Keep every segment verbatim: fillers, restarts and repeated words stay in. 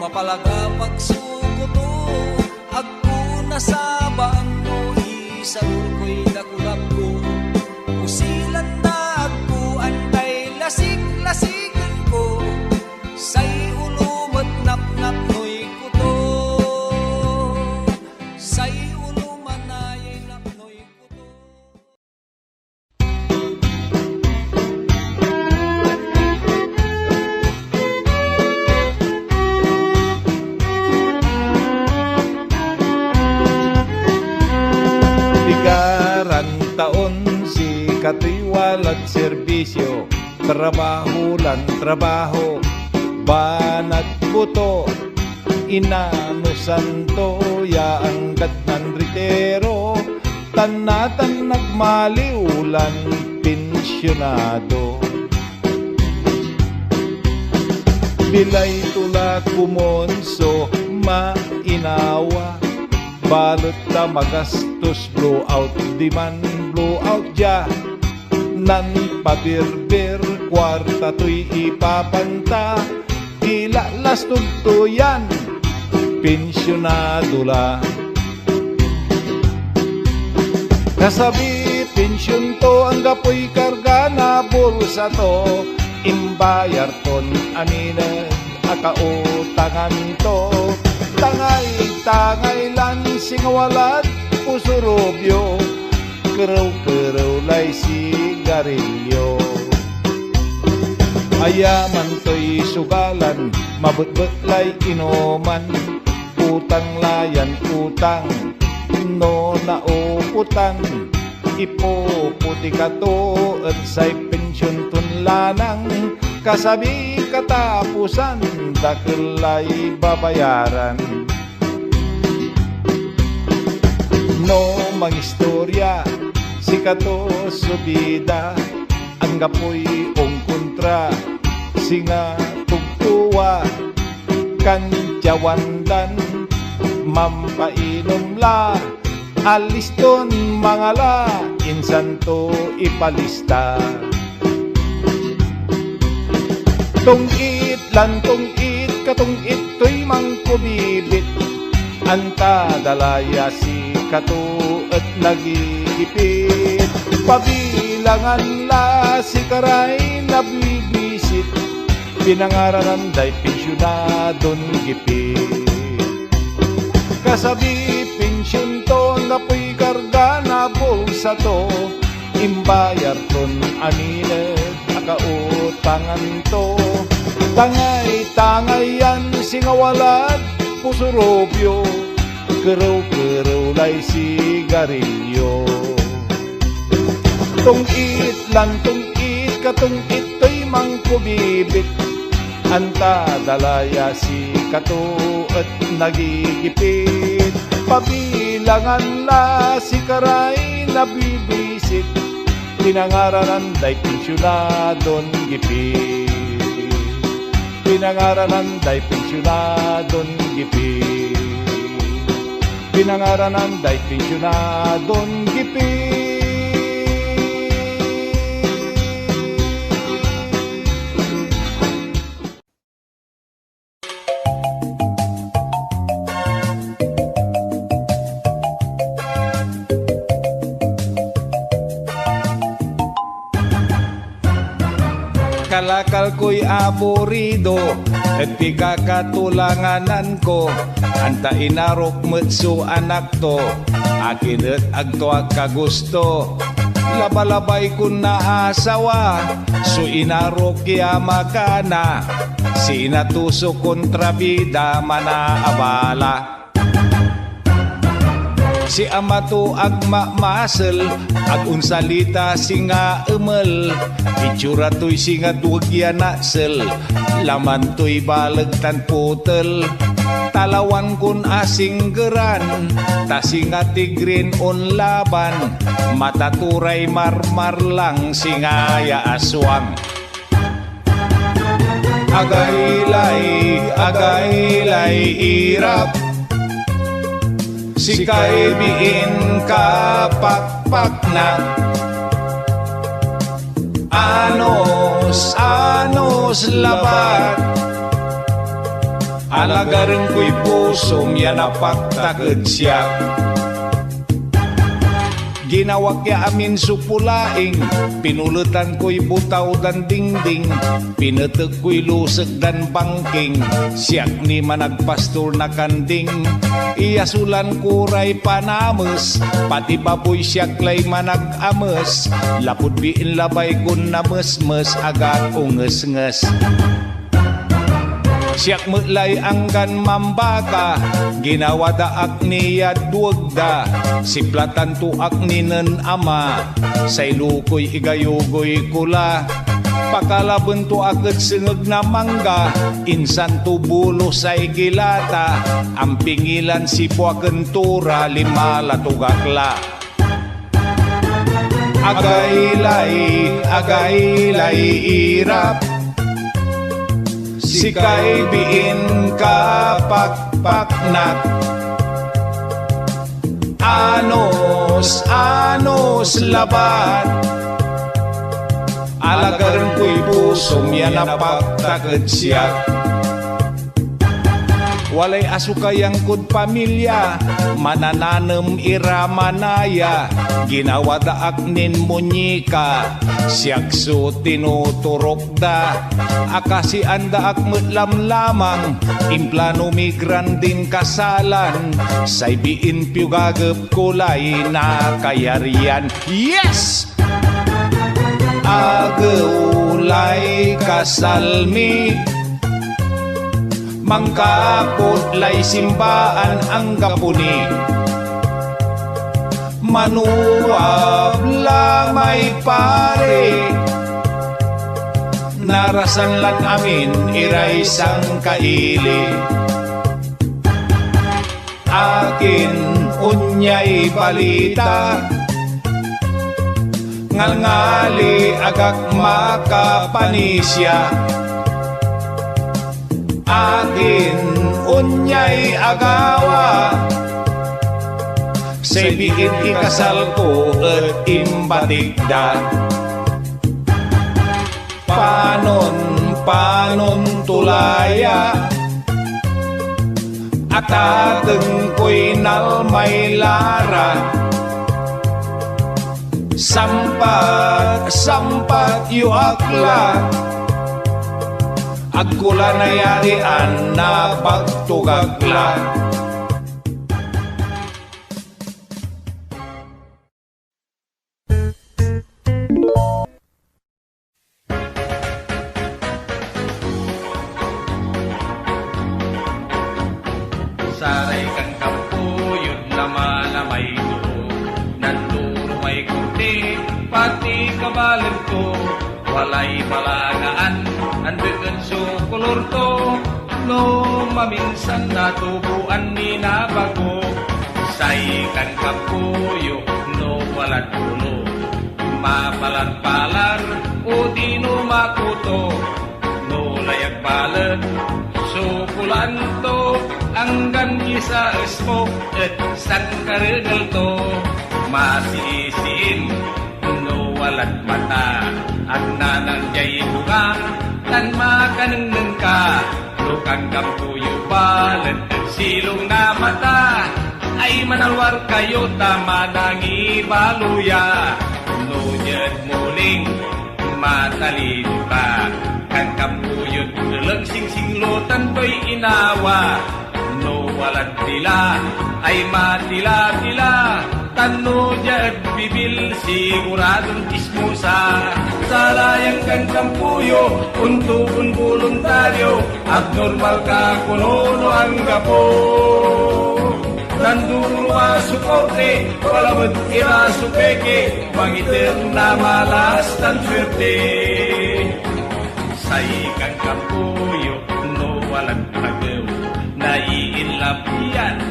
Palagapag sukoto, agko nasabaan no isarurkoy da kulapko. Usilan da agko antay lasik-lasiken ko. Say ulo met napnapnoy koto. Say ulo manayay napnoy koto. Pigaran taon sikatoy walad serbisio, trabaho lan trabaho, banag buto, inanusanto ya anggad nan ritiro, tan natan nagmaliw lan pensionado. Bilayto la kumonso mainawa, balet ta magastos, blowout diman, blowout dia. Nan pabirbir, kuarta toy ipapanta, ilalas tudtoyan, pensionado la. Kasabi pensionto, anggapoy karga na bulsato, imbayarton amin a kautanganto. Tangay-tangay lan singa walad puso rubio, kerew-kerew lay sigarilio. Ayaman toy sugalan, mabetbet lay inuman, utang la yan utang, no nauputan, ipuputikato et say pensionton lanang, kasabi katapusan, dakel lay babayaran. No mangistoria, sikato subida, anggapoy ungkontra, singa tugtuwa, kantiawandan, mampainum la, aliston mangala, insanto ipalista. Tungit lan tungit, katungit toy mangkubibit. Anta da la ya sikato et nagigipit. Pabilangan la sikaray nabibissit. Pinangaranan day pensionadon gipit. Kasabi pensionto, anggapoy karga na bulsato, imbayarton amin a kautanganto. Tangay-tangayan singa walad puso rubio, kerew-kerew lay sigarilio. Tungit lan tungit, katungit toy mangkubibit. Anta da la ya sikato et nagigipit. Pabilangan la sikaray nabibissit. Pinangaranan day pensionadon gipit. Pinangaranan day pensionadon gipit. Pinangaranan day pensionadon gipit. Kalakalkoy aburido, et pikakatulangananko, anta inarok met so anakto, akin et agtoak a gusto. Labalabaykon naasawa, so inarok ya makana, si inato so kontrabida manaabala. Si amato agmamasel, agunsalita singa emel, itsura toy singa dueg ya nasel, laman toy baleg tan putel. Talawankon a singgeran, ta singa tigrin unlaban, mata turay marmarlang singa ya aswang. Agaylay, agaylay irap, sikay biin kapakpakna. Anus, anus labat. Alagarengkoy pusom ya napaktaked siak. Ginawak ya amin supulaing, pinuletankoy butaw dan dingding, pinetekkoy lusek dan bangking, siak ni managpastor na kanding, iyasulanko ray panames, pati baboy siak lay manag-ames, lapud biin labay kon namesmes, agat ungesnges. Siak met lay anggan mambaka, ginawadaak ni yadduegda, siplatantoak ni nen ama, say lukoy igayugoyko la. Pakalabentoak ket sengeg na mangga, insanto bulo say gilata, ampingilan sibuaken tura, lima la tugak la. Agaylay, agaylay irap, sikay biin kapakpaknak. Anus, anus labat, alagarengkoy pusom ya napaktaked siak. Walay asukayangkod pamilia, manananem ira manaya, ginawadaak nin muñeka, siakso tinuturokda, akasiandaak met lamlamang, implano mi grandin kasalan, say biin piugagep kulay na kayarian. Yes! Agew lay kasalmi, mangkaput lay simbaan anggapuni. Manuab la may pare, narasan lan amin iray sangkaili. Akin unyay balita, ngalngali agak makapanisia. Akin unyay agawa, say biit ikasalko et imbatikda. Panon, panon tulaya, atatengkoy nalmay lara. Sampat, sampat yo akla, agkula nayarian na pagtugakla. Saray kankampuyot, namalamayko, nanduro may kurte, pati kabalegko, walay palagaan, andeket so kolorto, no maminsan natuboan ni nabago, say kankampuyot, no walad ulo. Mapalarpalar, o di no makuto, no layag balet, sukulanto, anggan kisa esmo, et sankarengelto, masiisiin, no walad mata, agnanang jay bunga, tan makanengnengka, no kankampuyo balet, et silong na mata, ay manalwarkayo ta manangibaluya. No diay muling matalinuka, kankampuyot, eleng singsinglo tantoy inawa. No walad tila, ay matila-tila, tan no diay bibil, siguradon chismosa. Saray kankampuyo, unto un boluntario, abnormal ka kuno no anggapo. Nanduro a suporte, wala met ira supeke, mangiter na malas tan suerte. Say kankampuyo, no walad pagew, naiinlapian,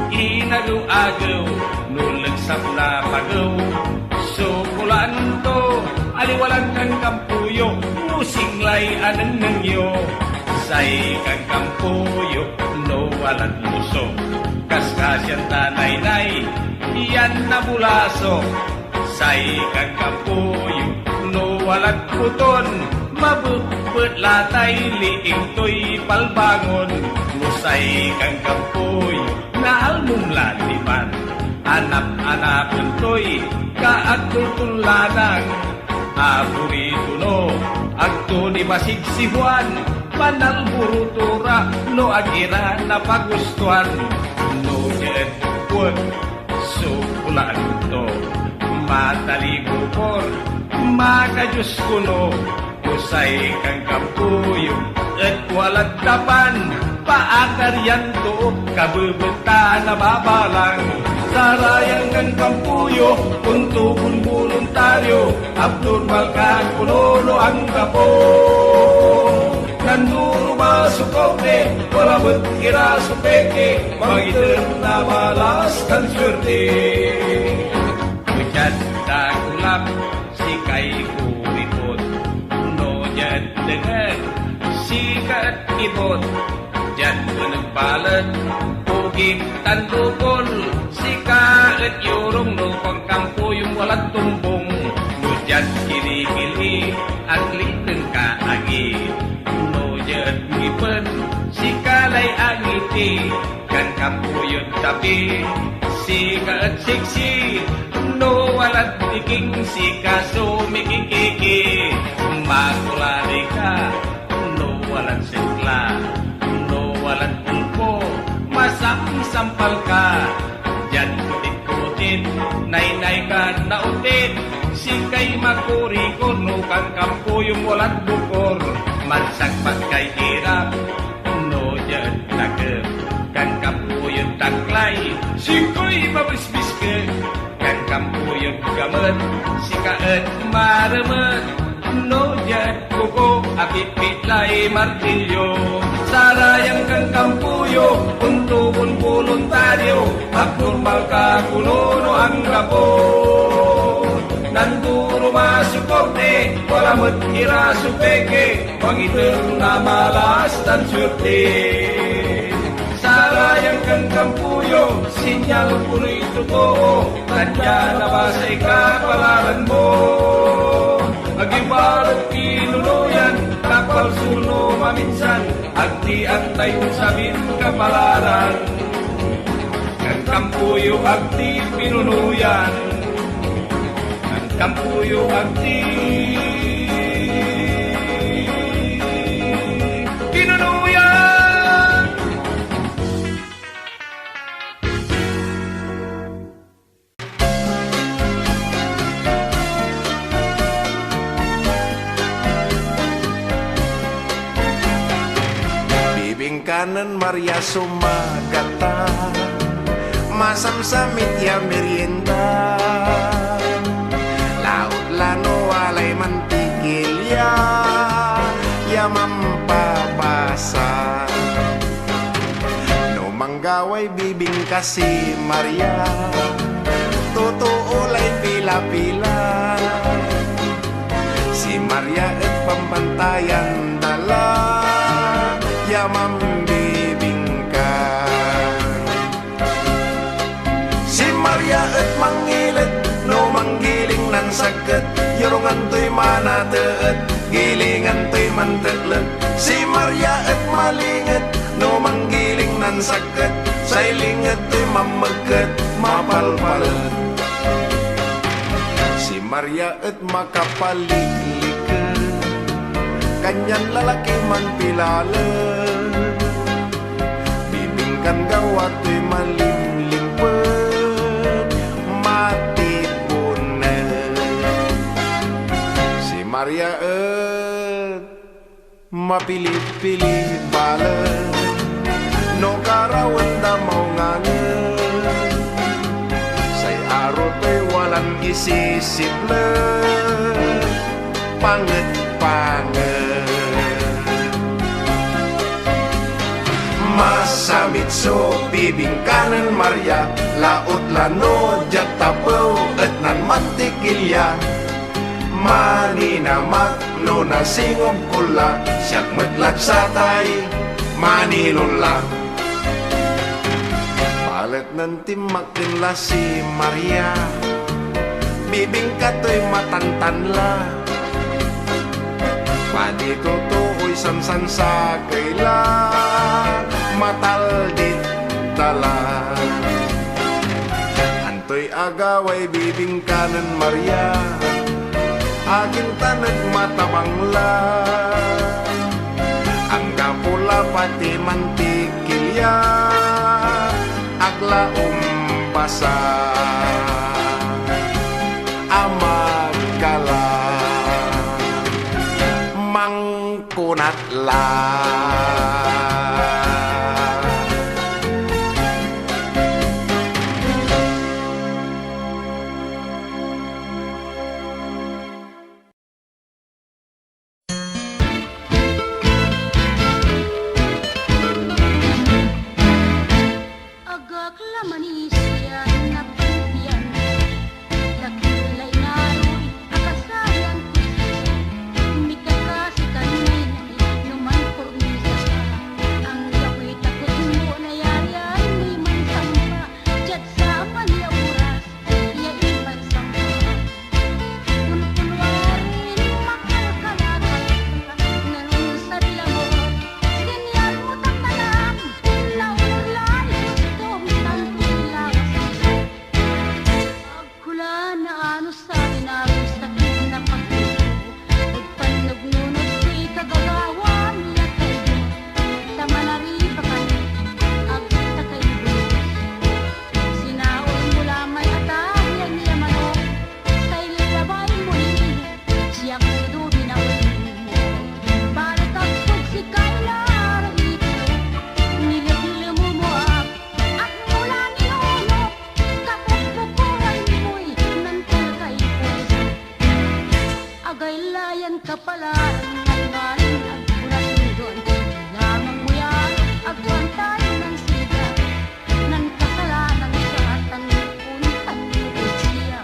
inagew-agew, no legsap na pagew, sukulanto, aliwalan kankampuyo, no singlay a nengnengyo. Say kankampuyo, no walad muso, kaskasian ta naynay, yan nabulaso. Say kankampuyo, no walad puton, Mabebbet la tay liing toy palbangon, no say Kangkampuyo, naalmom la ti man. Anap-anapen toy kaagtultullanan. Aburito no agto ni Basig si Juan, panalburutora no agira napagustuan. No diay et kuet, sukulanto, matalibukor, makadios kuno, no say Kangkampuyo et walad tapan, paakarianto, kabebet ta nababalang. Sarayan Kangkampuyo, untugon boluntario, abnormal ka kuno no anggapo. Nanduro masukaw te, wala met ira supeke, mangiter na malas tan suerte. Diad dakulap, sikay kuripot, no diad dengeg, sika et ibot. Diad uneg balet, ugip tan dukol, sika et yurong no Kangkampuyo walad tumbong. No diad kilikili, agliteng ka agi. No diad ngipen, sika lay angiti. Kangkampuyo et tapi, sika et siksi. No walad tiking, sika sumikikiki. Makulari ka, no walad sekla, no walad pulpo, masamsampal ka. Diad kutit-kutit, naynay ka nautit, sikay makurikor no Kangkampuyo walad bukor. Magsagbat kay irap, no diad takep, Kangkampuyo et taklay, sikoy mabisbiskek. Kangkampuyo et gamet, sika et maremet, no diad kuko, apitpit lay martilyo. Sarayan Kangkampuyo, untugon boluntario, abnormal ka kuno no anggapo. Nanduro masuporte, wala met ira supeke, mangiter na malas tan suerte. Sarayan Kangkampuyo, sinyal kunoy totoo, kaniana basay kapalaranmo. Agibalet pinunuyan, kapalsuno maminsan, agdi antay sabin kapalaran. Kangkampuyo agdi pinunuyan, Kangkampuyo agdi pinunuyan. Bibingkanen Maria sumagata, masamsamit ya merienda. Laot la no walay mantikilya ya mampapasa. No manggaway bibingka si Maria, totoo lay pila-pila. Si Maria et pampantayan dala ya mambibingka. Si Maria et mangilet no manggiling nansagket, yurungan toy manateet, gilingan toy manteklek. Si Maria et malinget no manggiling nansagket, say linget toy mammegket, mapalpalet. Si Maria et makapalikliket, kanian lalaki manpilalet. Bibingkan gawa toy malimlimpet, matibunet. Si Maria et mapilipili balet no karawenda maungangen. Say aro toy walan isisiblet, panget-panget. Masamitso bibingkanen Maria, laot la no diat tapew et nan mantikilya. Maninamak no nasingog kulla, siak met lagsatay manilulla. Balet nan timmakkenla si Maria, bibingka toy matantanla. Padi tutuoy sansansakey la, mataldit tala. Antoy agaway bibingkanen Maria, agintanek matabang la. Anggapo la pati mantikilya, aglaom basa a magkala, mangkunat la. Agak la manisian, napanpian. Dakkel la ingaroy a kasarian ko siya. Mikakasi kanmi no manpormisa ka. Anggapoy ta ket mo nayarian, ni mansamba. Diak sa man ya oras, ya imansamba. Kunkunwarin makalkalakal, ngarud sa bilangot, senior mo tangdalam, naurlan, gusto, tanto lawas. Agkula na ano sa inawi, sakit na pagpuso, agpannugnunog ti kagagawan, ya kayo, ta manaribakan, agtakay bulos. Sinaol mo la may atayan ya manok, say labay mo ni, siak kudo binawen mo. Balik agpugsi kay la ito, nileglemo mo ak, agmula ni uno, kapukpukuran mo'y nantal kay puso. Agaylayan ka pala, nagmaling agpura sundon. Lamang mo yan, agpantay ng siga. Nan kasalanan ka, tan untan mo siya.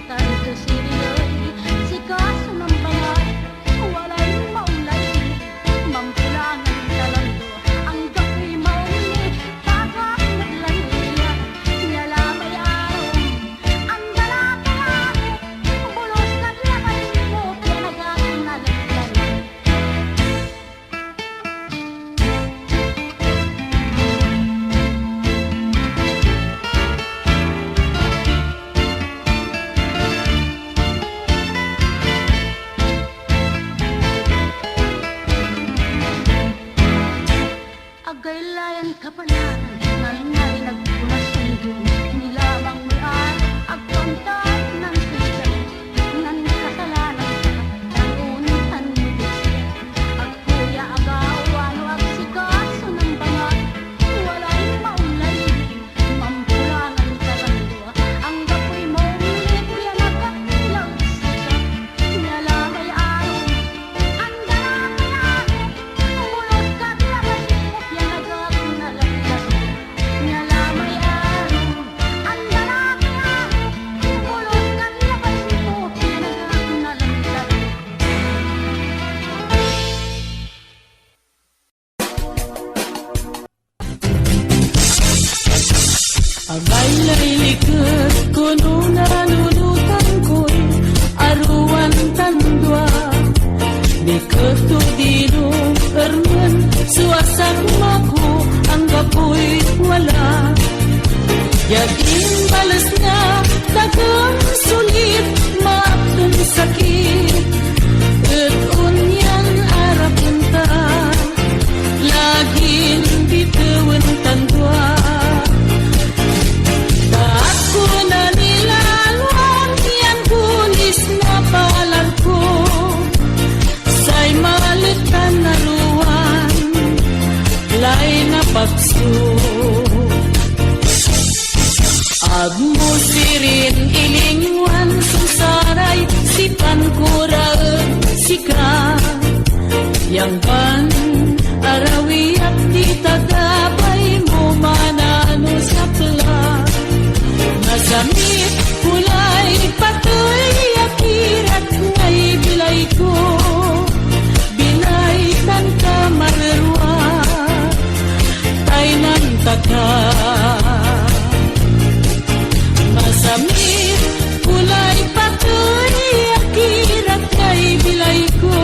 Tanto sirinay, sikaso ng bangat, walay maulay. Mampulangan ka lang do, ang gapoy mauli, tagak naglaluya. Nialamay arom, ang dala ka lang, bulos ka labay mo, pinagak na lagyan. Agaylayan ka pala, nalnay nagpunasundo, nilamang mi ay agpantay ng sigaw. Nan kasalanan ka, tangon, tanmo di siya. Agkuya, agaw, ano, agsikaso ng bangat, walay maulay, mampulangan ka lang dua. Ang gapoy mo, ngunit yan agak lang sika. Nialamay arom, ang dala kaya, bulos ka, labay mo, yan agak na lang dua. Nialamay arom, ang dala kaya, bulos ka, labay mo, yan agak na lang dua. Agaylayliket, kuno nanunutankoy, aruan tan dua. Ni keto dino ermen, suasak mako, anggapoy wala. Diak imbalesna, dagem sulit, maapten sakit, et unyan arapenta. Lagin bitewen tan dua. Ta agkuna ni Laluan, yan pulis na palarko. Say malet tan aruan, lay na pakso. Agmo sirin ilinguan, susaray sipan kuraen sika. Yanggan arawiak ti tagabaymo manano sapla. Masamit kulay patoy a kirak nga ibilayko. Binaytan ka marerua, taynan taka. Masamit kulay patoy a kirak nga ibilayko.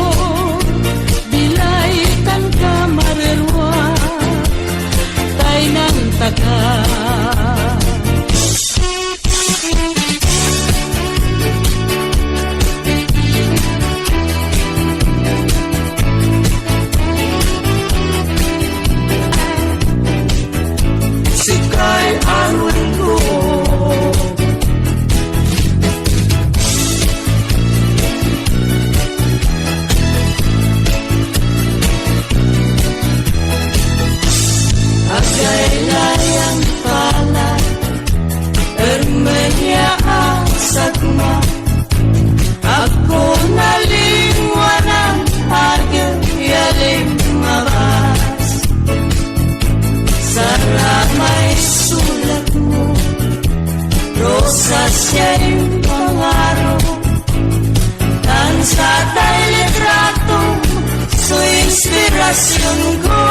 orasionko.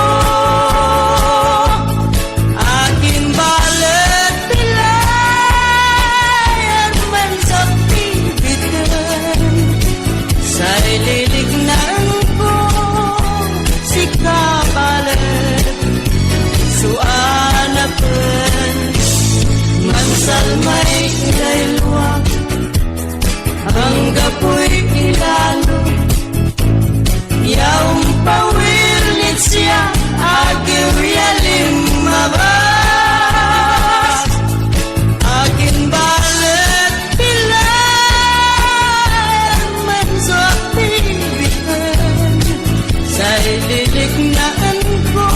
Akin balet pilay, armen sakbiten. Say liliknanko, sika balet suanapen. Mansalmay ilayluak, anggapuy ilalo. Ya umpawil ni siak, agiw ya limmabas. Akin balet pilay, armen sakbiten. Say liliknanko,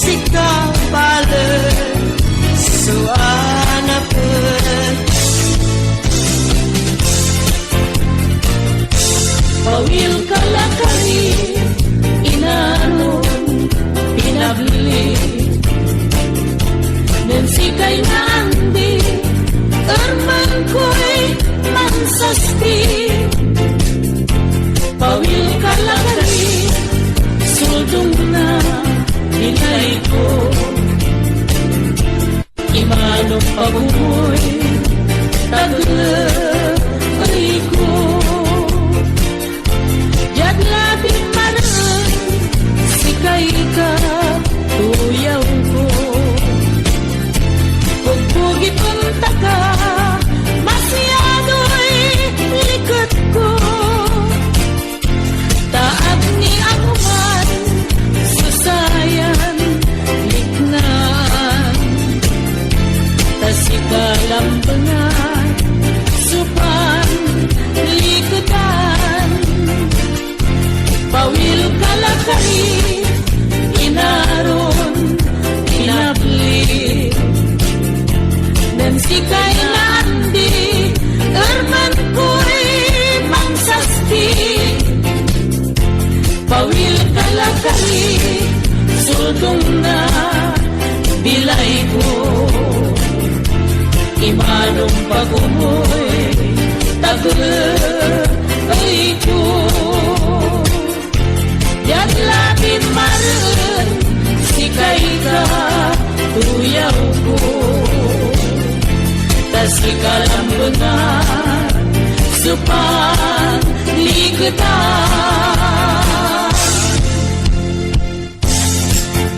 sika balet suanapen. Pawilka lakari, inaron, pinabli. Ngem sikay nga andi, ermenkoy mansasti. Pawilka lakari, suldongna, bilayko. Imanok pagumoy, tagleyko. Diak la pimmaren, sikay ka, tuyawko. Pugpugitentaka, masiadoy liketko. Ta agni amuman, susayan, liknaan. Ta sika lambengan, supan, liketan. Pawilka lakari, inaron, inabli. Ngem sikay nga andi, ermenkoy mansasti. Pawilka lakari, suldongna, bilayko. Imanok pagumoy, tagleyko. Diak la pimmaren, sikay ka, tuyawko. Ta sika lambengan, supan, liketan.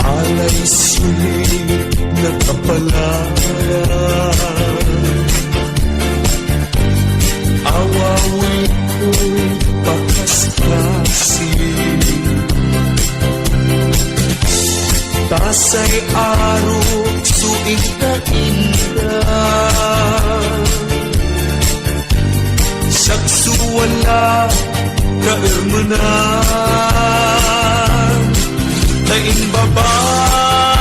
Alay sulit nakapalaya. Awawitko pakaskasi. Ta say arok so inka inda. Saksuan la kaermenan, ta imbabawi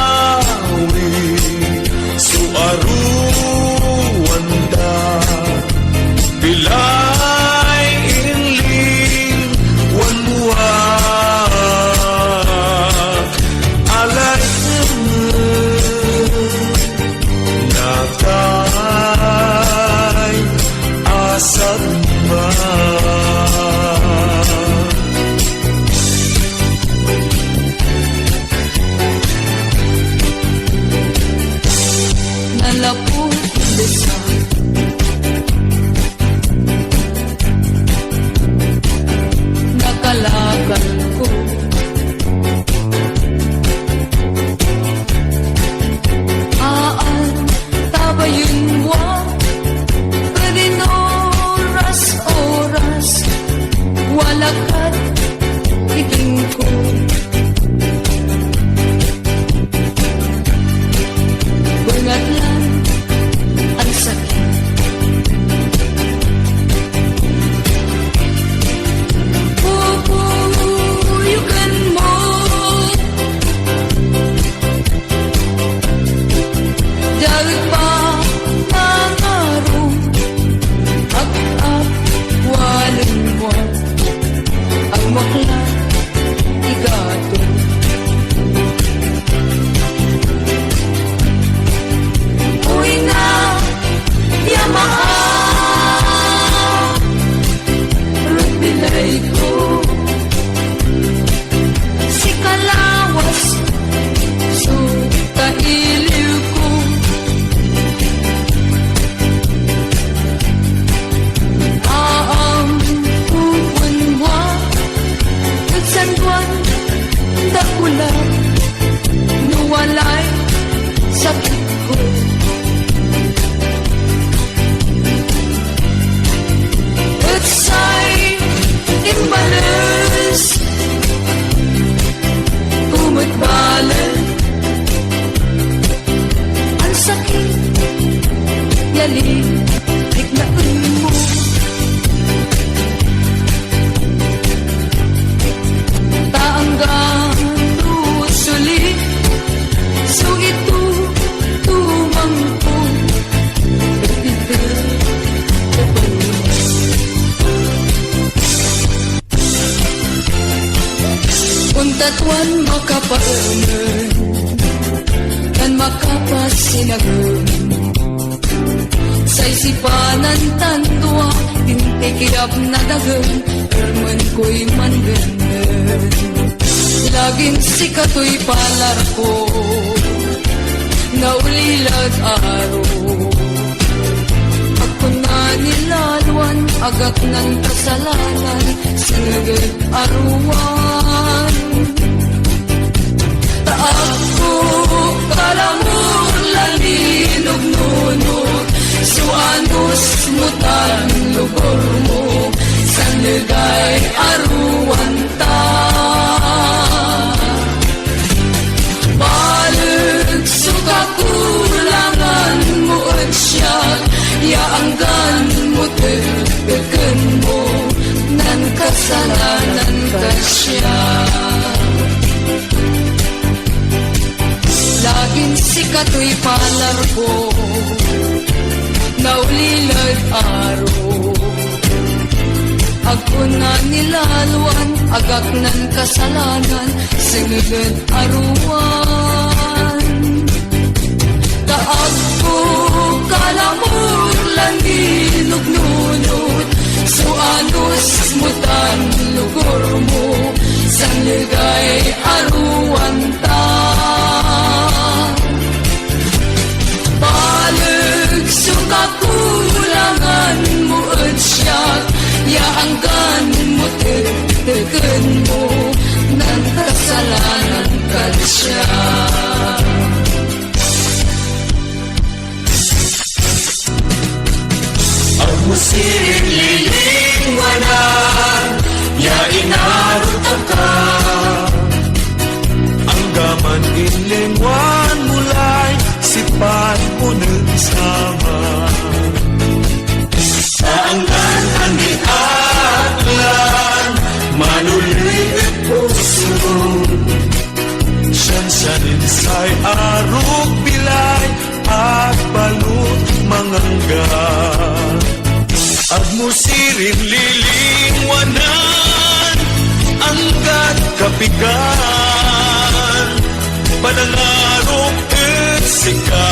so aruanda. Pilay inlingwanmo a alayem. Natay a sadma. Awan makapaemen, tan makapasinagen. Saisipanan tan dua, tintikiap na dagen, ermen koy mandennen. Lagin sikatoy palarko, naulilad aro. Agkuna ni Laluan, agak nan kasalanan, sengegen aruan. Ta agko kalamor la ni nugnunot, so anusmo tan lugurmo, sanglegay aruan ta. Baleg so kakulanganmo et siak, ya angganmo tektekenmo, nan kasalanan ket siak. Lagin sikatoy palarko, naulilad aro. Agkuna ni Laluan, agak nan kasalanan, sengegen aruan. Ta agko kalamor la ni nugnunot, so anusmo tan lugurmo, sanglegay aruan ta. Baleg so kakulanganmo et siak, ya angganmo tektekenmo, nan kasalanan ket siak. Agmusirin lilingwanan, ya inarutaka. Anggaman inlingwanmo lay, sipat uneg sama. Saangan ang diaklan, manulid puso. Siansianin say aruk bilay, agbalut mangangga. Agmusirin lilingwanan, anggad kapigan, panangaruk et sika,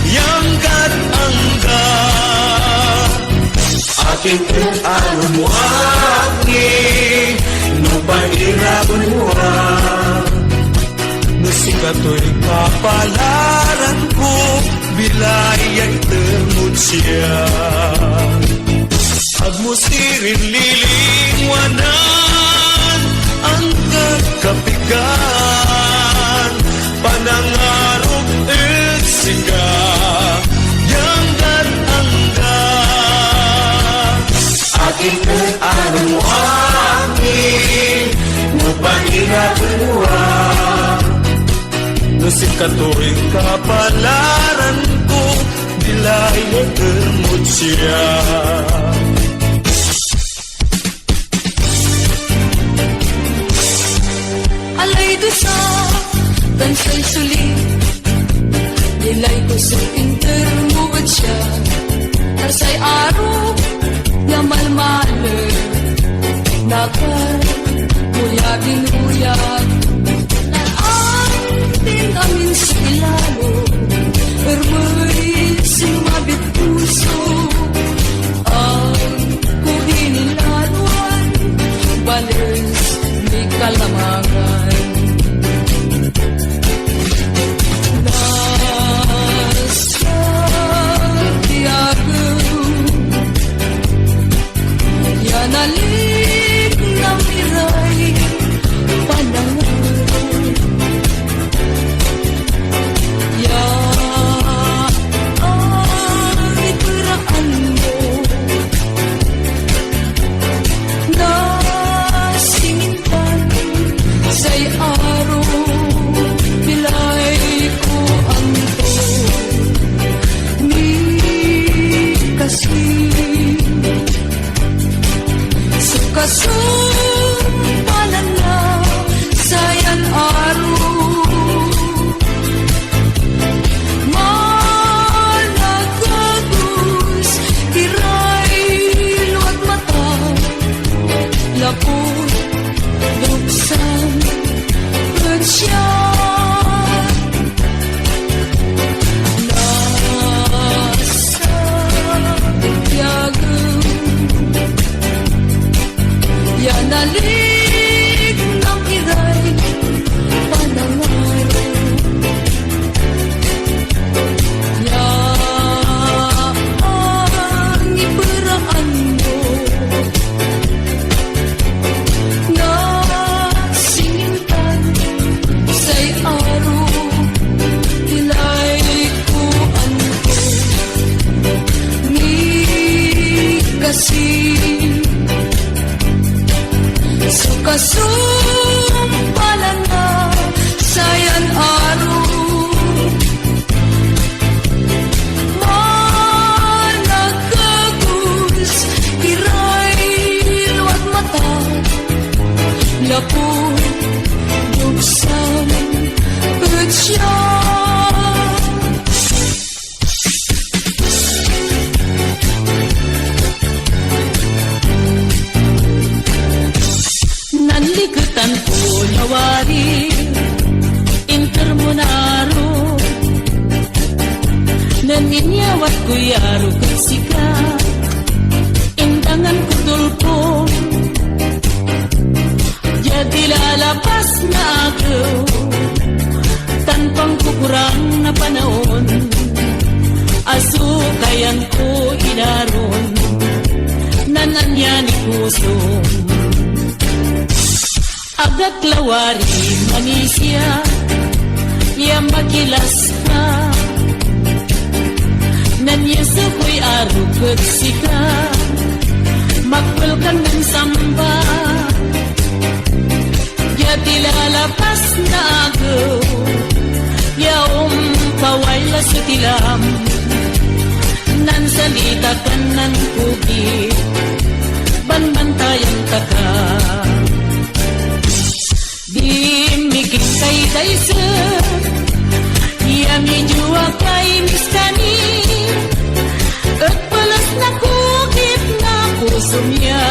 ya anggad angga. Akin et arumo, akin, no pairabenmo, a. No sikatoy kapalaranko, bilay ya itermod siak. Agmusirin lilingwanan, anggad kapigan, panangaruk et sika, ya anggad angga. Akin et arumo, akin, no pairabenmo, a. No sikatoy kapalaranko, bilay ya itermod siak. Alay dusa, tan say suli, bilay ko so intermo et siak. Ta say aruk ya malmalem, nakar mo ya binuyag. Naan din amin sa ilalo, ermey simmabit puso. Agko inilaluan, bales ni kalamangan. Nasa ti agem ya nalik na miray, Inyawatko ya ruket sika, indangan ko tulpo. Diay lalapas nga agew, tan pangkukurang nga panaon, asukayanko idaron, nan-ania ni pusom. Agak lawari manisia, ya makilaska. Nan Yesu koy aruket sika, makpelkan nan samba. Diay lalapas nga agew, ya umpaway lasu ti lam. Nan salitakan nan kugit, banbantayantaka. Dimmi ket kaydaysa, ya medyo akaymiskani, et peles nakugit nga pusom ya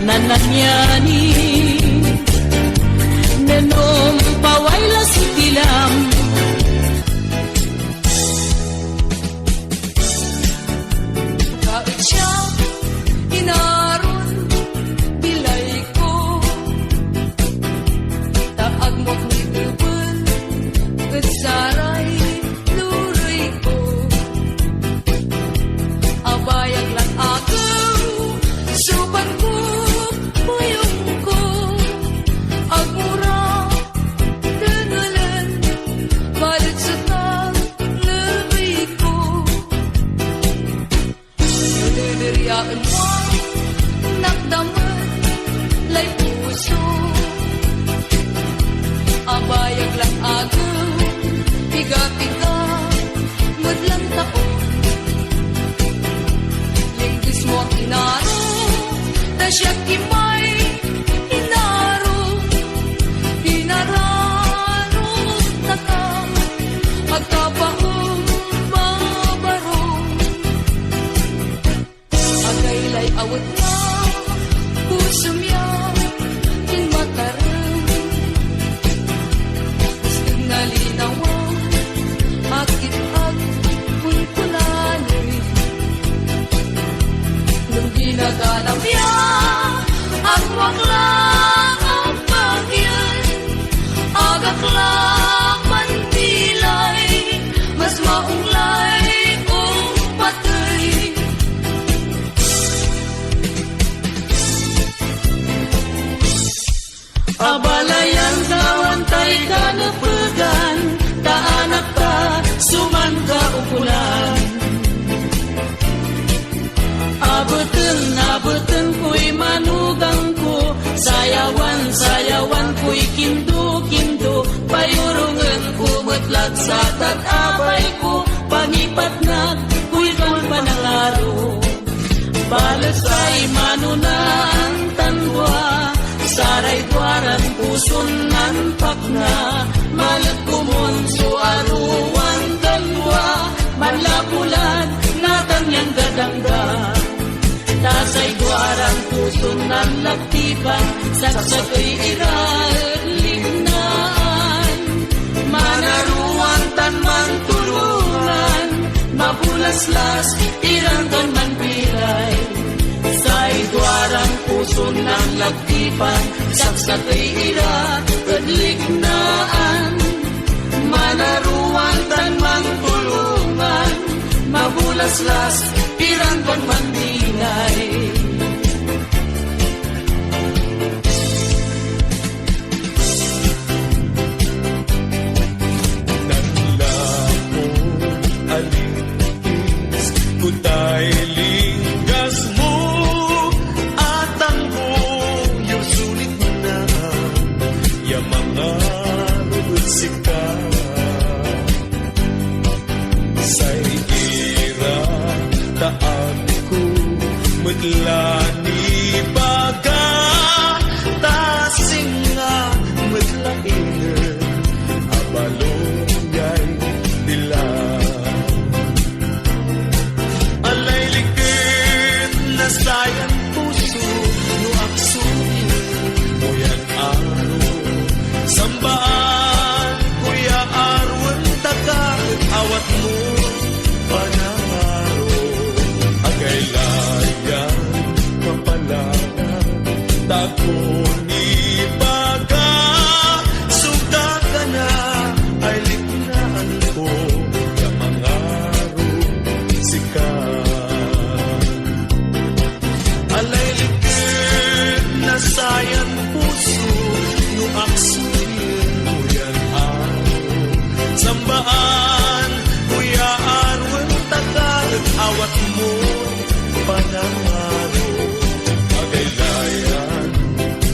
nananiani. Nenum paway lasu ti lam. Kaet siak, inaron, bilayko. Ta agmuak ni tebel, et saray lureyko. Abayag lang agew, supanko, puyongko. Agmura, dengelen, balet seta, lureyko. Niliriaenmo, nakdamet, lay puso. Abayag lang agew, piga-piga, met lang taon. Linggis mo ang inaro, ta siak immay inaro. Inararo taka, agkapaon, babaro. Agaylay awet nga pusom ya kin makarem. Istig nga linawa, akit-ak kunkunani. Nung ginaganam ya, agwak lang ang pagyan. Agak lang manbilay, mas maunglay kung patay. Abalayan, gawan tay kanepegan, ta anakta, suman kaupulan. Abeten, abeten koy manugangko, sayawan, sayawan koy kindo, kindo, payurongen ko met lagsatat a bayko, pangipatnak koy kan panangaro. Balet say manunaan tan dua, saray duaran puson nan pakna, malet kumunso a ruan kan dua, manlapulan, natang yang gadangga. Ta say duaran puson nan lagtipan, saksakey ira et liknaan. Manaruan tan mantulongan, mabulaslas iran kan manbilay. Say duaran puson nan lagtipan, saksakey ira et liknaan. Manaruan tan mantulongan, mabulaslas iran kan manbilay. Nanlapo a lingkis, kutay linggasmo, atangko, yo sulit na, ya mangarod sika. Say ira, taanko met la ni baga, ta singa met la inen a baluyay dila. Alay liket na sayan puso no agsukit mo yan aro. Sambaan ko ya aroen taka et awatmo. Pan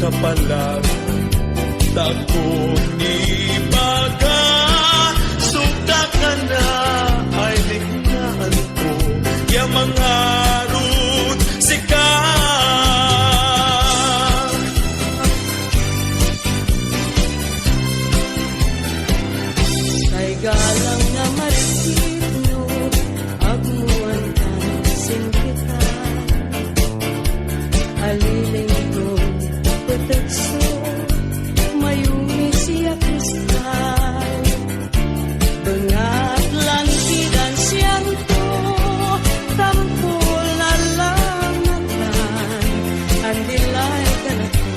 Palagtagko ni baga, sukta kana ay liknaanko ya mangarud sika. Say galang nga marikit no agmuan ka sin kita. Alilington, petekso, mayumis ya kristal. Bengatlan ti dansianto, tampol na lamatan. Andilay kanato,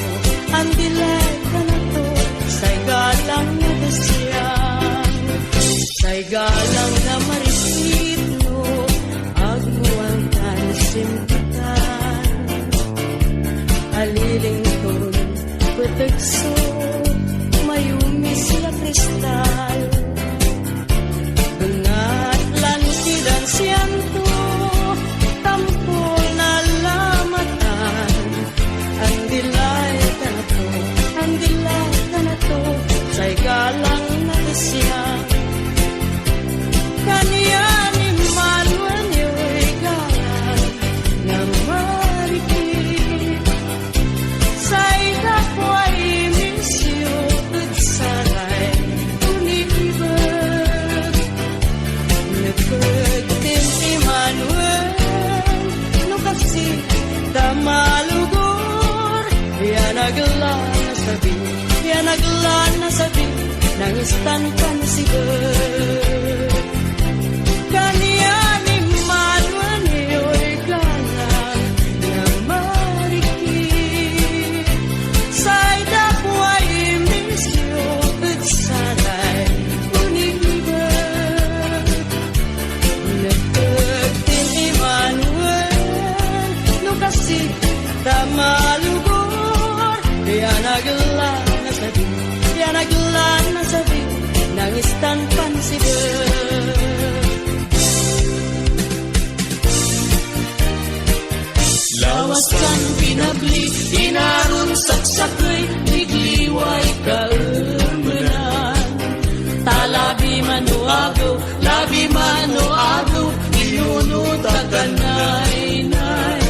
andilay kanato, say galang nga dansian. Say galang nga marikit no agmuan ka sin kita. Alilington, petekso, mayumis ya kristal. Bengatlan ti dansianto, tampol na lamatan. Andilay kanato, andilay kanato, say galang nga dansian. Kanian ni Manuel yoy galang nga marikit. Say gapu ay misyo ket saray unibet. Nepeg ti Emmanuel, no kasi ta malugor, ya nagla na sabi, ya nagla na sabi, nangistan pansiber. Kanian ni Manuel yoy galang nga marikit. Say gapu ay misyo ket saray unibet. Nepeg ti Emmanuel, no kasi ta malugor, ya nagla na sabi, ya nagla na sabi, nangistan pansiber. Lawas kan pinabli, inaron saksakey, nigliway kaemenan. Ta labi man no agew, labi man no agew, inunot a kanaynay.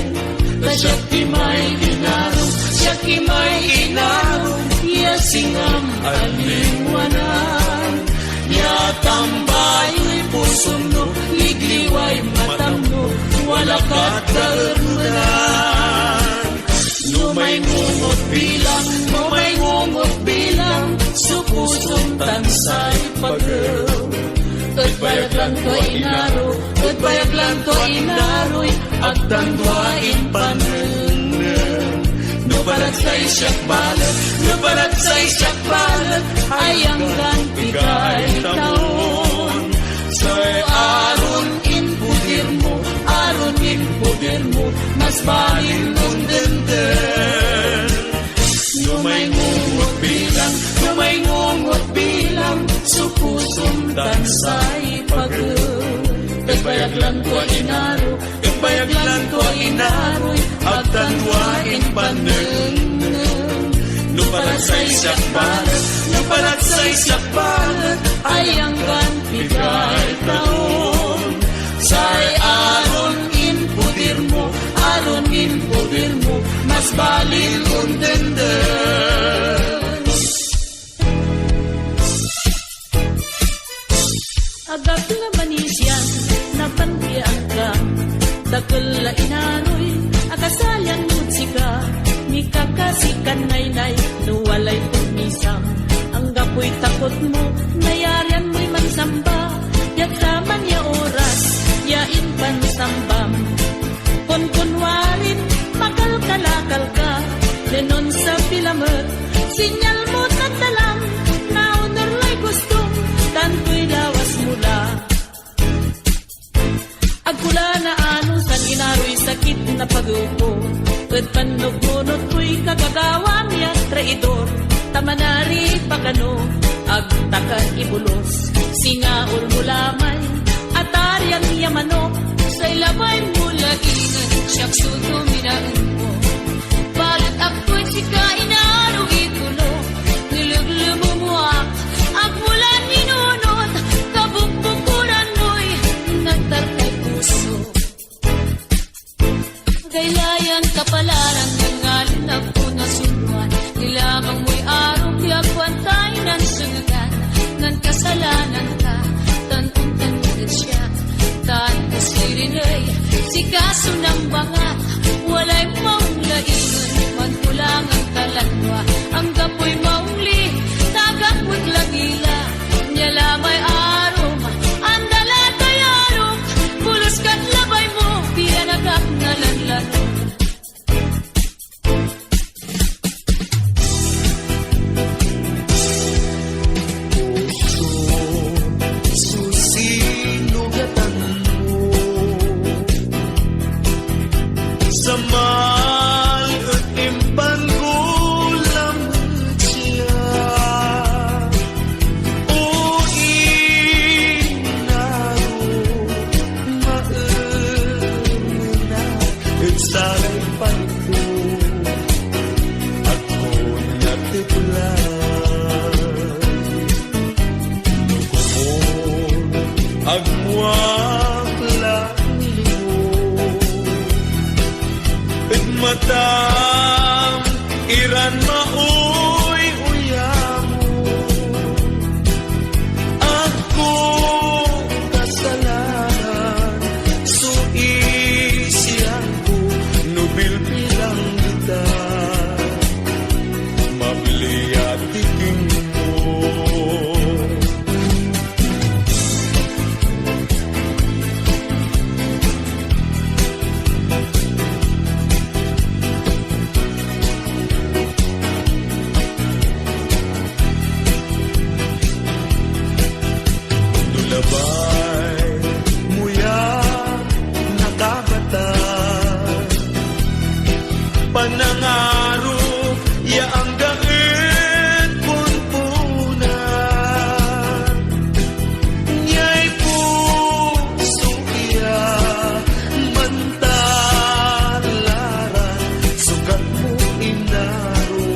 Ta siak ti may inaro, siak ti may inaro, ya singam a lingwanan. Ya tambayoy pusom no, ligliway matam no, wala kat kaemenan. No maingungot bilang, no maingungot bilang, so pusom tan say pagew. Et bayaglanto a inaro, et bayaglanto a inaroy, agtan dua impanengneng. No paragsay siak balet, no paragsay siak balet, ay anggan ti kaytaon. Say aron impudirmo, aron impudirmo, mas balin un denden. No maingungot bilang, no maingungot bilang, so pusom tan say pagew. Et bayaglanto a inaro, et bayaglanto a inaroy, agtan dua impanengneng. No paragsay siak balet, no paragsay siak balet, ay anggan ti kaytaon. Say aron impudirmo, aron impudirmo, mas balin un denden. Agap nga manisian, napan ti angkam, dakel la inaroy, a kasalian met sika, mikakasikan naynay, no walay permisam. Anggapoy takotmo, nayarianmoy mansamba, diak saman ya oras, ya impansambam. Kunkunwarin, makalkalakalka, lenon sa pilamet, sinyalmo tan dalam, naunor lay gustom, tan toy lawasmo la. Agkulana a no san inaroy sakit na pagewko, et pannugmunotkoy kagagawam ya traidor, ta manari pagano, agtaka ibulos, singa ulmo lamay, atarian ya manok, say labaymo la ingen, siak suto minaenmo. Balet agkoy sika, ina, Salananka, tan untan mo ket siak, tan sirinay, sika so nambangat, walay maunglaingen, mankulangan ta lanua, anggapoy maungli, tagak met lagila, nia la may arom, anda la tay arok, pulos ket labay mo, ti anakak nga lanlano. Puson, susinugatanmo. Samal et impangulam siak. O inaro, maemena, et saray panikko, agkon nga tepla. No komun, agmuak la lingo. Et matam iran mauy-uyamo. Agko kasalanan, suisianko no bilbilang dita. Mabli a tikingmo. No labay mo ya nakabatan, panangaro ya angga et punpuna. Niay puso ya mantalaran, sukat mo inaro,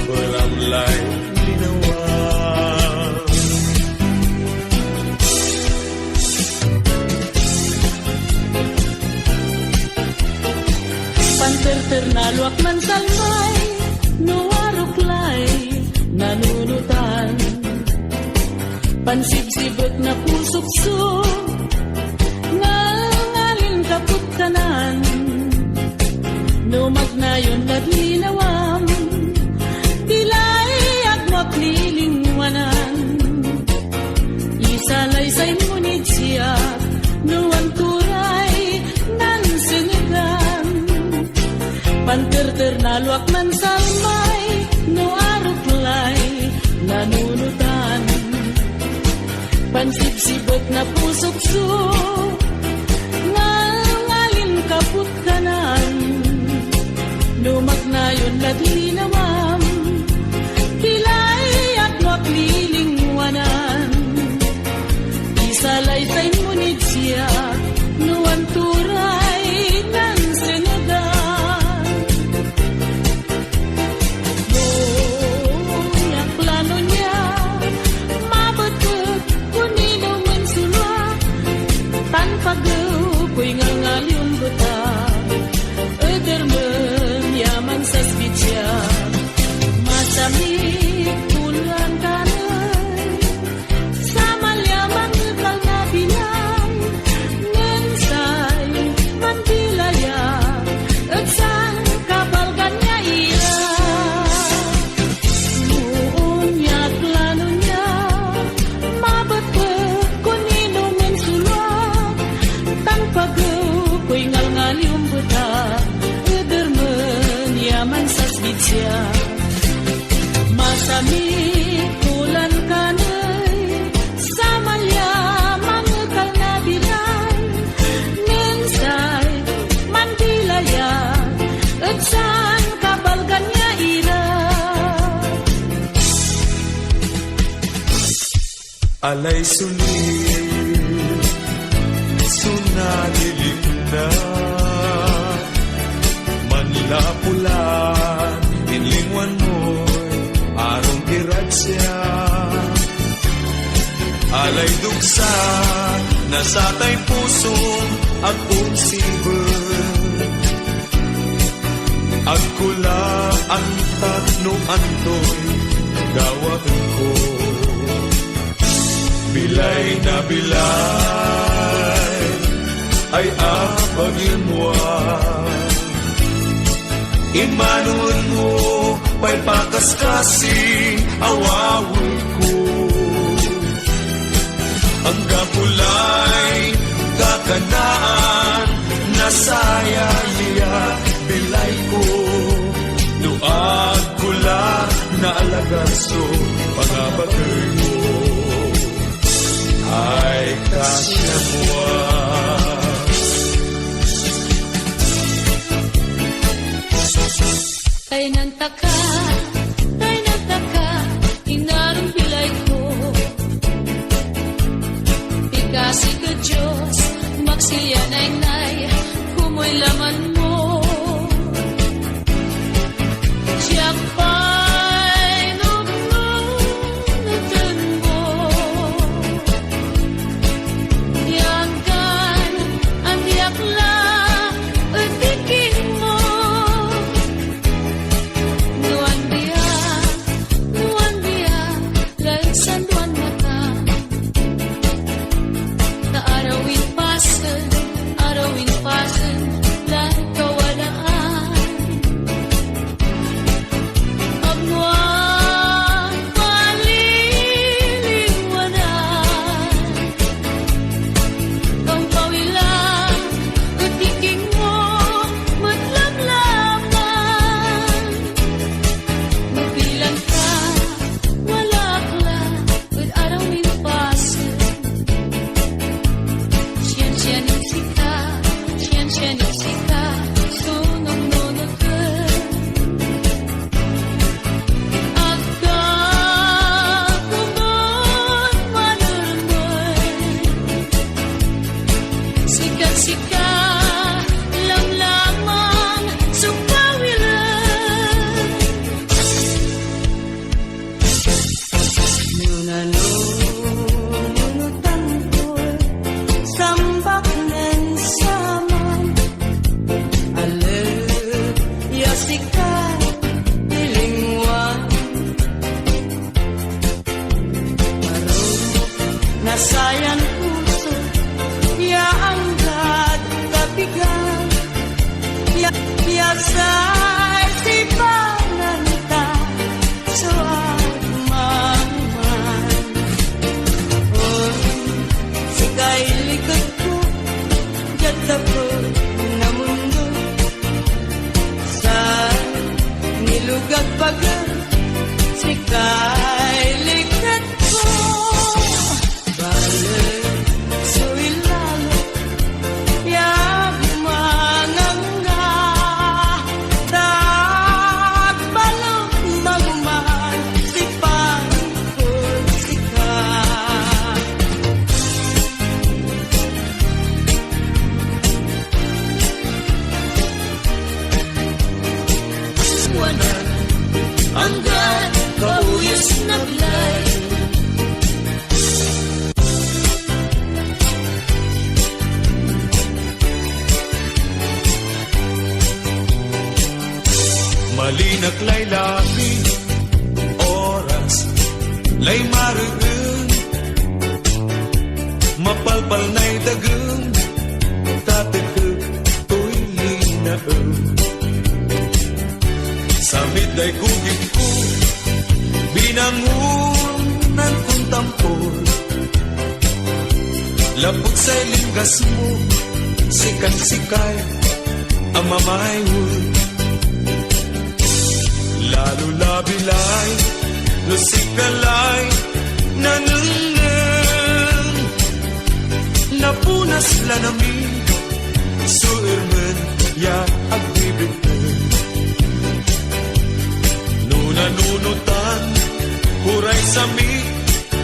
baramlay linawa. Panterter naluak mansalmay, no arok lay nanunotan. Pansibsibek na pusok so, ngalngalin kaput kanan. No magnayon ket linawam, ti lay agmo ak lilingwanan. Isalaysay mo ni siak, no antoray nansengegan. Panterter naluak mansalmay, no arok lay nanunotan. Pansibsibek na pusok so, ngalngalin kaput kanan. No magnayon la ti linawam, ti lay agmo ak lilingwanan. Isalaysay mo ni siak, no antoray nansengegan. Boyak la no nia, mabetbet kun inomen sula, tan pagew koy ngalngaliyom beta, edermen ya mansasbit siak. Masamit kulan kanen, samal ya mangekal nga bilang, ngem say manbilayak, et saan kabalgan nga ira. Muon ya plano nia, mabetbet kun inomen sula, tan pagew koy ngalngaliyom beta, edermen ya mansasbit siak. Masamit kulan kanen, samal ya mangekal nga bilang, ngem say manbilayak, et saan kabalgan nga ira. Alay sulit, sunalilikna, manlapulan, inlingwan moy arum ti rasia. Alay duksa, nasatay pusom, agpungsiben. Agkulaantak no antoy gawaenko. Bilay na bilay ay apagilmoan. Immanuenmo pay pakaskasi a wawetko. Anggapo lay kakanaan, nasayaya bilayko. No agko la naalagarso, pangabagaymo ay kasiamua. Taynantaka, taynantaka, inarong bilayko. Pikasi ket Dios, maksianay nay, kumoy lamanmo. Diak pay nuknoten mo. Ti anggan, a diak la et ikingmo. No ania, no ania, lay sanduan mata. Ta arawin pasen, arawin pasen, lay kawadaan. Ammoak maliliwanan. Pampawila, et ikingmo met lamlamang. No bilang ka, wala ak la, et arawin pasen. Siansianen sika, siansianen sika, sunong nunoten. Agka komon manermen. Sikan sika, lamlamang supawilen. No nano, no tanto, sambak nen saman, ale, ya sika, ti lingua. Marok, nasayan puso, ya anggad kapigan. Ya, ya say sibananta, so agmangman. Oy, sikay liketko, diad dakkel a mundo. Sa nilugad paget, sikay liketko. Bale, suilalo, ya mangangga, tagbalok maguman, sipang kun sika. Wanan, anggan kauyos naglay. Malinak lay labi, oras lay mareen, mapalpal nay dagem, tatekek toy linaem. Sa mitday kugitko, binangonan kon tampol. Lapud say linggasmo, sikan sikay a mamaywen. Lalo la bilay, no sika lay nanengneng. Napunas la nami, suermen ya agbibiteng. No nanunotan, uray sami,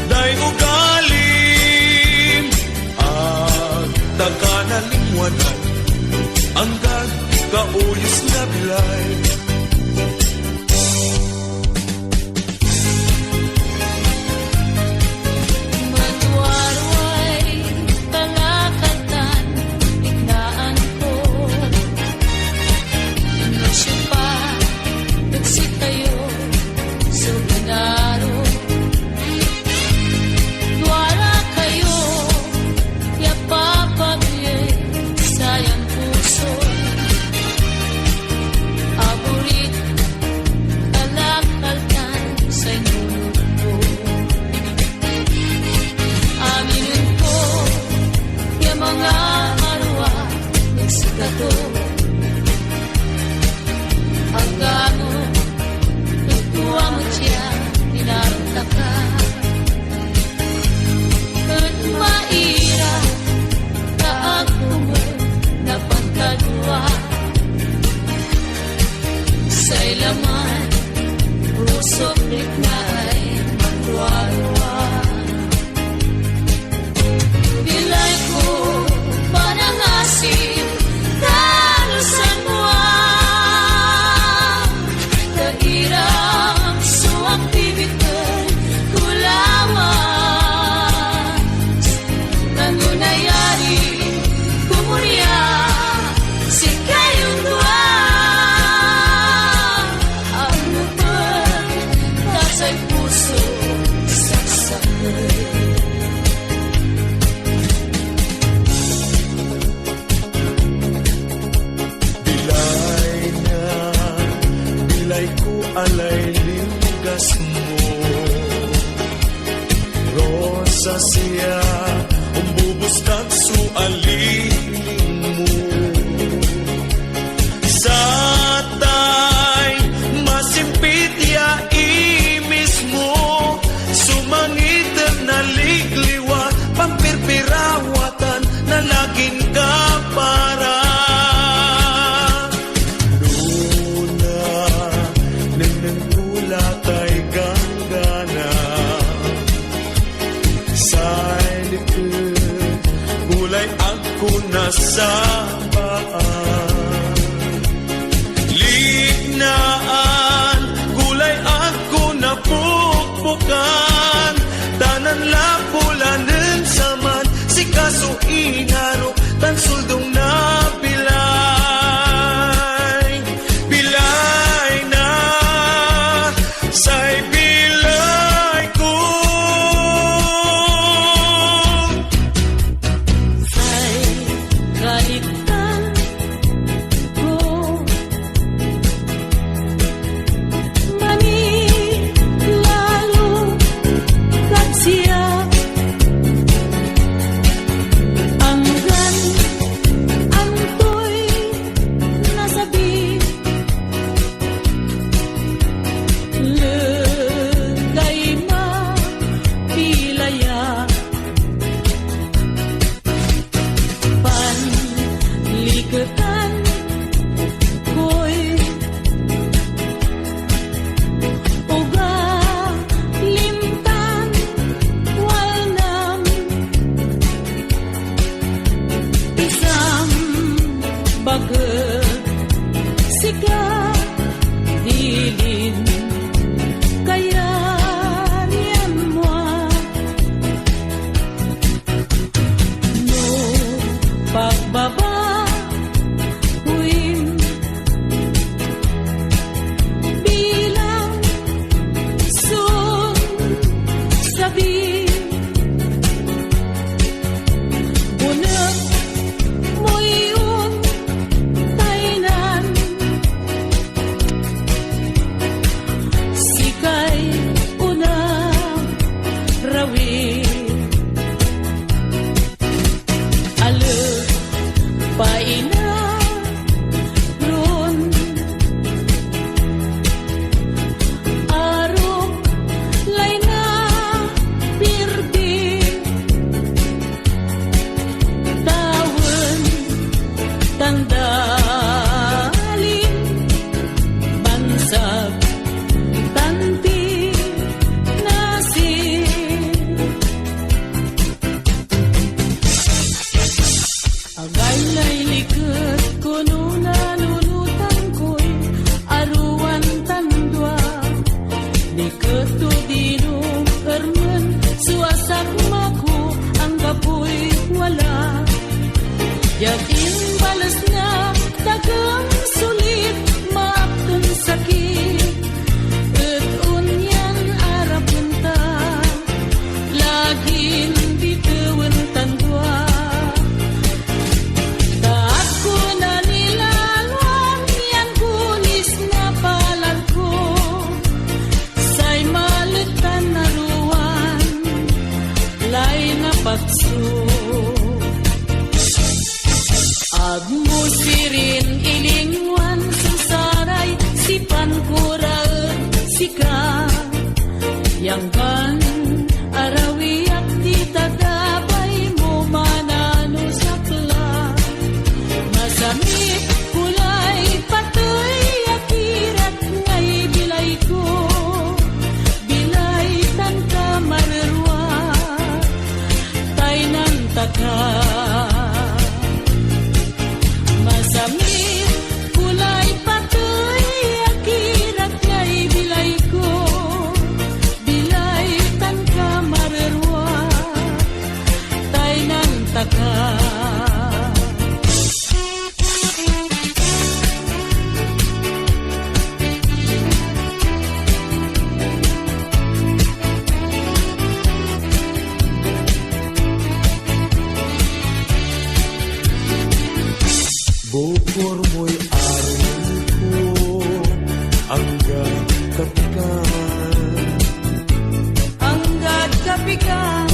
day ugalim. Agtaka nalingwanan, anggad kauyos naglay. Matuaruay, kalakatan, ignaanko. No sipa, ket sikayo, so ginaro. Duarak Sasia, umbubos kagsualingmo. Satay, masimpit ya imismo. Sumangiten, naligliwa, pampirpirawatan, nalagin ka para. Nuna, nengneng ko latay ganggana. Say liket, kulay agko nasabaan. Lignaan, kulay agko napukpukan. Tanan la pulanen saman, sika so inarok, tan suldong na bilay. Bilayna, say bilayko. Say kaliktanko. Manilalo kad siak. Anggan antoy nasabi. Legayma, bilayak. Panliketan koy. Ugalimtan walnam. Isam baket sika dilin kayarian mua. No pagbaba uim bilang sun sabi. Unek moyun taynan. Sikay una rawi. Alek paina run. Arok layna pirdi. Tawen tandalin. Bansag tanti nasir. Agaylay liket kono nanunotankoy, aruan tandua. Liket to dino ermen, suasak mako, anggapoy wala. Diak imbalesna, dagem sulit, maapten sakit. Et unian arapenta. Lagin bitewen tandua. Taatko nanilaloan yan kulis na palanko. Say malettan aruan, lay na pakso. Agmo sirin ilinguan so saray, sipan ko raed sika. Yanggan arawiak ti tatabaymo manano sakla. Masamit kulay patey a kirak ngay bilayko. Bilaytanka marerua, taynantaka. Masamit kulay patey a kirak ngay bilayko. Bilaytanka marerua, taynantaka. Bukor mo'y arungko, anggad kapikan. Anggad kapikan.